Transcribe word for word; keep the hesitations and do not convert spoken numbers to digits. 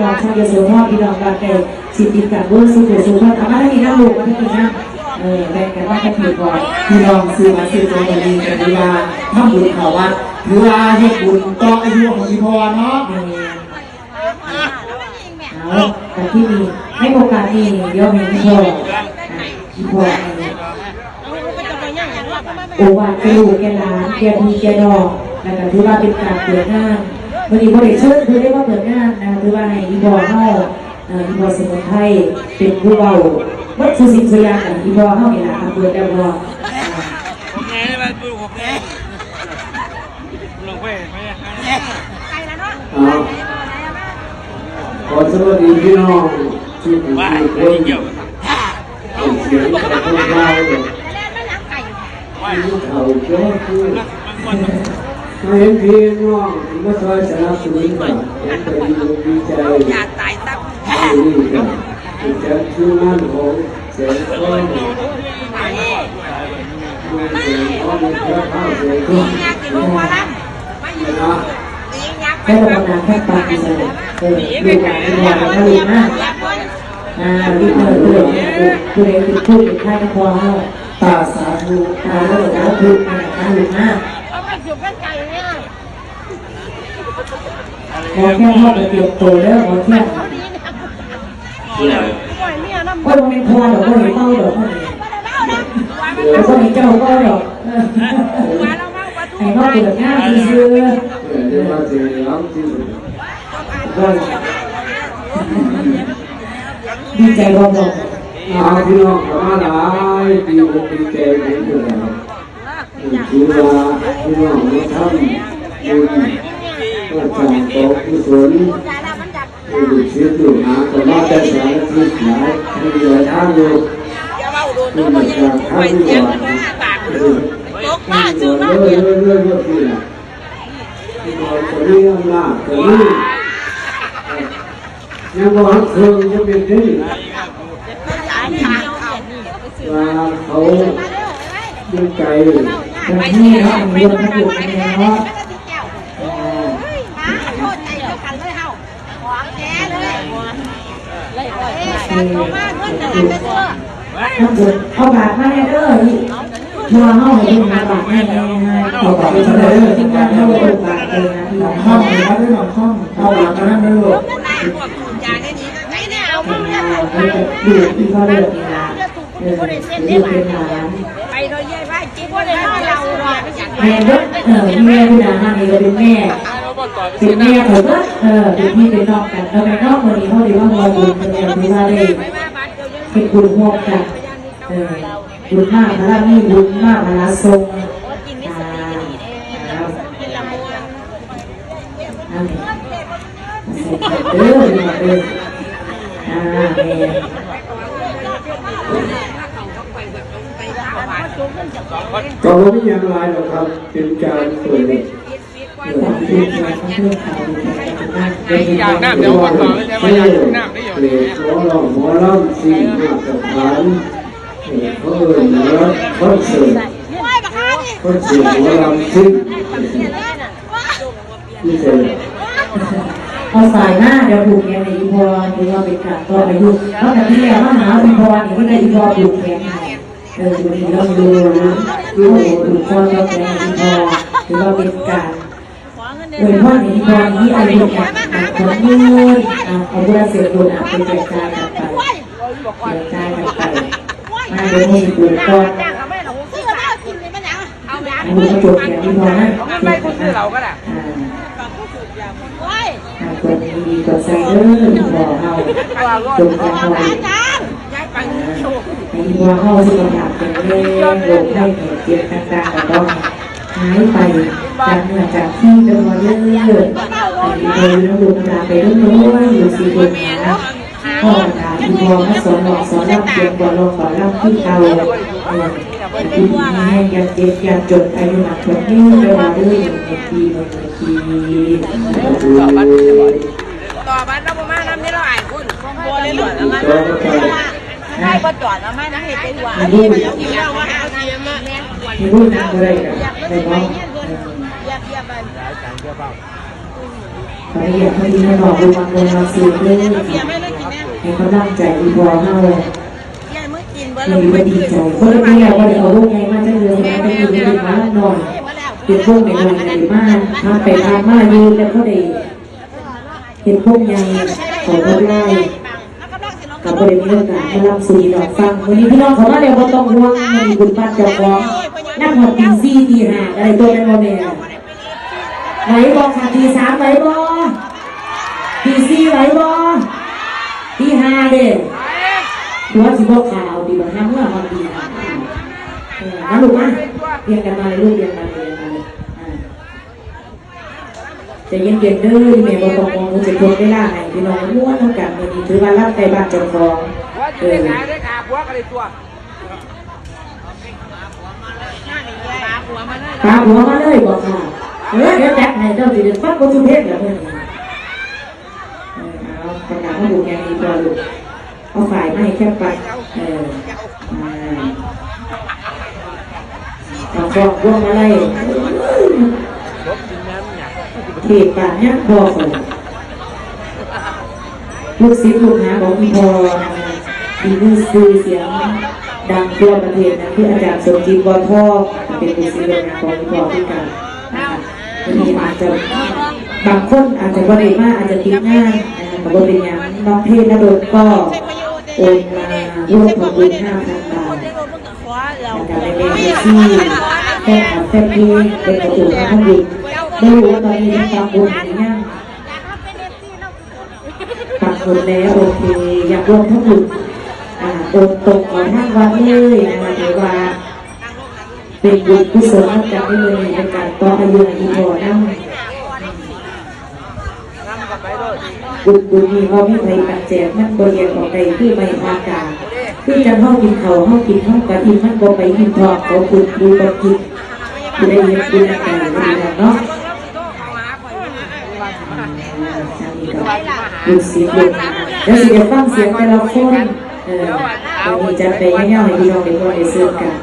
น้องชาวยโสธร พี่น้องบ้านใกล้สิติดกันเบิดสู่ผู้สู่คน เอามาทางนี้นะลูก มาทางนี้นะ เออ แบ่งกันมาทางนี้ก่อน พี่น้องซื้อมาซื้อตัวนี้กันดีว่าทำบุญเข้าวัด ถือว่าเฮ็ดบุญต่ออายุของอีพ่อเนาะ แม่น เอา แต่ที่นี่ ในโอกาสนี้ เดี๋ยวให้อีพ่อ อ่ะ อีพ่อให้ โอวาทแก่ลูกแก่หลาน แก่พี่แก่น้อง แล้วก็ถือว่าเป็นการเปิดงาน มื้อนี้บ่ได้เชิญเพิ่นได้มาเปิดงานนะ ถือว่าให้อีพ่อเฮา เอ่อ อีพ่อสมุนไพรเป็นผู้เว้า เบิดทุกสิ่งทุกอย่าง อีพ่อเฮานี่ล่ะ เปิดแล้วพ่อ เอา ขอสวัสดีพี่น้องทุกผู้ทุกคน เสียงจากพวกเราเนี่ย ผู้เฒ่าเจ้าคือ มาเห็นพี่น้องมาช่วยสนับสนุนกัน ผมก็ดีอกดีใจ อย่าตายตั้ง ที่นี่กัน เป็นจัดคืองานของแสงทอง แสงทอง แสงทอง นะ แค่ธรรมดาแค่ปากเดียว เออ ลูกหลานที่ว่ากันนะลูกนะ อ่า ลูกเออ เออ เออ ผู้ใดเป็นผู้เป็นใครก็พอเฮา ตาสาธุ ตาเลิศสาธุ อ่า สาธุนะ เอาไปสุกกันไก่เนี่ย หมอแค่นเข้าไปเตรียมตัวเด้อ หมอแค่น โอ้ย มันเป็นพอดอก บ่เห็นเมาดอก บ่เห็นเจ้าเมาดอก เออ ให้เขาเปิดงานซื่อๆ เออ เดี๋ยวมาเจอกันที่สุด ดีใจบ่บอก เอาพี่น้องเข้ามาหลาย ดีอกดีใจเหมือนกัน ถือว่าพี่น้องมาทำบุญ ก็สร้างกองกุศล ให้ลูกศิษย์ลูกหาก็มาแต่สารทิศหลาย มีหลายทางอยู่ มีหลายทางอยู่ ตกปลาซื้อมาเปลี่ยน เรื่อยๆเรื่อยๆเรื่อยๆนี่ล่ะ พี่น้องก็มีอำนาจก็มี ยังบ่ฮักเคิงยังเป็นนี่ ว่าเขาอยู่ไกล แบบนี้เนาะ มีรถมาปลูกกันเนาะ อ่า ทำบุญเอาบาตรมาให้เด้อ นี่ เพื่อเฮาให้เพิ่นหาบาตรให้ เอาบาตรมาเด้อ ทีมงานเฮาเอาบาตรไปนะพี่น้อง ห้องนะครับพี่น้อง ห้อง เอาบาตรมานั่งเด้อ ลูก ให้กับลูกที่เขาเลือกนี่ล่ะ เออ เป็นลูกเป็นหลาน ไปโดยยายว่าจิ๊บว่าเลยเราเรา แม่เบิด เออ แม่พี่ดาห้างนี่ก็เป็นแม่ เป็นแม่เขาเบิด เออ เป็นพี่เป็นน้องกัน เออ แม่น้องมื้อนี้เขาเรียกว่ามาบุญ เพิ่นเรียกว่าได้เป็นบุญร่วมกัน เออ บุญมากพระมีบุญมากพระทรง อ่า ครับ อันนี้ เด้อ พี่น้องเด้อ อ่า แม่น ก็บ่มีหยังหลายดอกครับ เป็นการเปิด อยากน้ำเดี๋ยวก่อนต่อเลย ว่าอยากน้ำได้อยู่ เปิดหมอลำ หมอลำซิ่งมาตรฐาน เออ เขาเอิ้นหมอลำคอนเสิร์ต คอนเสิร์ตหมอลำซิ่ง นี่เสร็จแล้ว เอาสายมา เดี๋ยวผูกแขนให้อีพ่อ ถือว่าเป็นการต่ออายุ เพราะแต่ที่แล้วมาหาอีพ่อนี่ ก็ได้อีพ่อผูกแขนให้ เออ อยู่ดีร่ำรวย ลูกผูกคอต่อแขนให้อีพ่อ ถือว่าเป็นการอวยพรให้อีพ่อมีอายุยืน อ่ะ ขวัญยืน อ่ะ เอาบุญเสร็จบุญ อ่ะ ไปแจกจ่ายกันไป แจกจ่ายกันไป มา เดี๋ยวมีผูกก่อน อันนี้ก็จบแค่นี้พอนะ จบกันนะ อ่า อ่า ตัวนี้ดีตัวใส่เด้อ ที่พอเฮา จบกันพอดี อ่า ให้ที่พอเฮาสุขภาพแข็งแรง โรคภัยไข้เจ็บต่างๆ ก็ต้องหายไปจากเนื้อจากที่เด้อพอเด้อ ให้ที่พออยู่นำลูกหลานไปเด้อ อยู่สิเพิ่นหา พ่อตาอีพ่อมาสอนหลอกสอนลำเตรียมก่อนลองก่อนลำคือเก่า เออ ที่มีแห้งอยากเจ็บอยากจนอายุหนักกว่านี้เด้อว่าเด้อหนึ่งปีหนึ่งปี ต่อบัตรเราบ่มานำนี่เราอายคน บ่ได้หลวดเอามา ให้บ่จอดเอามานะ เฮ็ดเป็นว่า อันนี้มันอยู่ที่เราว่าเอาเสียมา ที่พูดนำอะไรกันในน้อง เยียบเยียบมัน ขออนุญาตพอดีให้น้องลงมาเมืองมาซื้อเด้อให้กำลังใจอีพอเฮา ยายมื้อกินเบิ่ เออพอดีใจบ่ได้เรียกว่าได้เอาวงใหญ่มาจักเดือนแต่ก็อยู่ในหมาลำน้อยเป็นวงน้อยๆกันมาผ่านไปผ่านมาอยู่แต่ก็ได้เห็นวงใหญ่ขอบ่ได้กับบ่ได้มีโอกาสมาลำสู่พี่น้องฟังวันนี้พี่น้องเขามาแล้วบ่ต้องห่วงมันมีบุญบ้านเจ้าของนักหอดตีสี่ตีห้าอะไรตัวแม่นบ่แม่ ไหวบ่ค่ะตีสามไหวบ่ตีสี่ไหวบ่ตีห้าเด้หัวสิบ่ขาวดีบ่ห้าเมื่อฮอดตีห้าเออมาลูกมาเรียงกันมาเลยลูกเรียงกันมาเลยเรียงกันมาเลยอ่าใจเย็นๆเด้อแม่บ่ต้องมองหนูจะทนเวลาให้พี่น้องม่วนนำกันมื้อนี้ถือว่ารับใกล้บ้านเจ้าของเออ ได้ขาผัวกันเลยตัว ปาหัวมาเลยบอกค่ะเออเดี๋ยวจัดให้เจ้าสิเดินฟังบทสุเทพแล้วเมื่อนี้เออเอาประกาศมาดูแกงอีกตัวลูกเอาฝ่ายมาให้แคบไปเอออ่าเอาฟองพวงมาเลยเทปานเนี่ยบอกเลย ลูกศิษย์ลูกหาของอีพอนะคะที่มีชื่อเสียงดังทั่วประเทศนะคืออาจารย์สมจิตวอทองเป็นลูกศิษย์ลูกหาของอีพอคือกันนะคะวันนี้อาจจะบางคนอาจจะบ่ได้มาอาจจะติดงานนะคะก็บ่เป็นหยังน้องเพชรนดลก็โอนมาร่วมทำบุญห้าพันบาทแล้วก็แม่แม่ที่แฟนคลับแฟนเพลงเป็นประตูทางทำบุญไม่รู้ว่าตอนนี้ทำบุญหรือยัง ปักหมุดแล้วโอเคอยากร่วมทำบุญอ่าโอนตรงมาทางวัดเลยนะคะถือว่าเป็นบุญกุศลนำกันในมื้อนี้เป็นการต่ออายุให้อีพอนั่งบุญบุญนี้เขาไม่ไปปัจแจกมันบริเวณของใดคือไม่พากาคือจังเฮากินเขาวเฮากินเฮากะอิ่มมันบ่ไปอิ่มท้องเขาคุณครูบ่กินผู้ใดเห็นบุญนำกันก็ดีแล้วเนาะ ลูกศิษย์ลูกหาเดี๋ยวสิจะฟังเสียงแต่ละคนเออวันนี้จัดไปเงาๆให้พี่น้องได้ม่วนได้ซื่นกัน